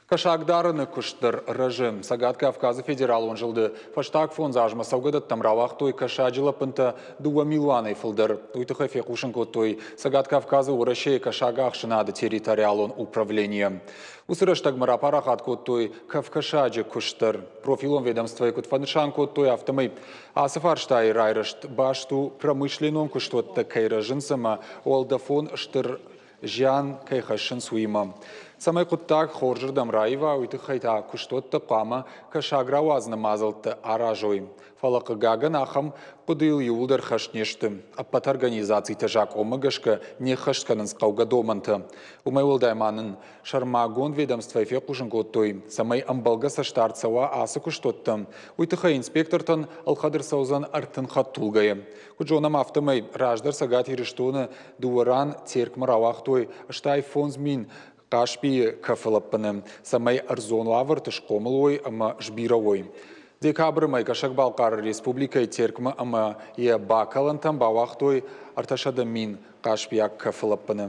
Кӕсагдарыны куыст дӕр рӕзы. Цӕгат Кавказы федералон зылды фӕстаг фондз азмӕ цӕугӕдӕттӕм рауагътой кӕсаджы лӕппынтӕ дыууӕ милуанӕй фылдӕр. Уый тыххӕй фехъусын кодтой Цӕгат Кавказы Уӕрӕсейы кӕсагахсынады территориалон управленийӕ. Уыцы рӕстӕгмӕ рапарахат кодтой кӕфкӕсаджы куыст дӕр. Профилон ведомствойы куыд фӕнысан кодтой, афтӕмӕй ацы фарстайы райрӕзт баст у промышленнон куыстуӕттӕ кӕй рӕзынц ӕмӕ уӕлдӕфон стыр зиан кӕй хӕссынц, уыимӕ. Цӕмӕй хъуыддаг хорзырдӕм раива, уый тыххӕй та куыстуӕттӕ хъуамӕ кӕсаг рауадзыны мадзӕлттӕ аразой. Фӕлӕ, хъыгагӕн, ахӕм хъуыдыйыл иууылдӕр хӕст не сты. Ӕппӕт организацитӕ закъонмӕ гӕсгӕ не ххӕст кӕнынц хъӕугӕ домӕнтӕ. Уымӕй уӕлдай ма нын сӕрмагонд ведомствӕйы фехъусын кодтой, цӕмӕй ӕмбӕлгӕ цӕстдард цӕуа ацы куыстуӕттӕм, уый тыххӕй инспектортӕн ӕлхӕд ӕрцӕудзӕн 30 хӕдтулгӕйы. Куыд зонӕм, афтӕмӕй раздӕр Цӕгат Ирыстоны дыууӕ ран Теркмӕ рауагътой 85 000 Хъаспийы кӕфы лӕппыны, цӕмӕй ӕрдзон уавӕрты схъомыл уой ӕмӕ сбирӕ уой. Декабры мӕй Кӕсӕг-Балхъары республикӕйы Теркмӕ ӕмӕ йӕ бакӕлӕнтӕм бауагътой 300 000 хъаспийаг кӕфы лӕппыны.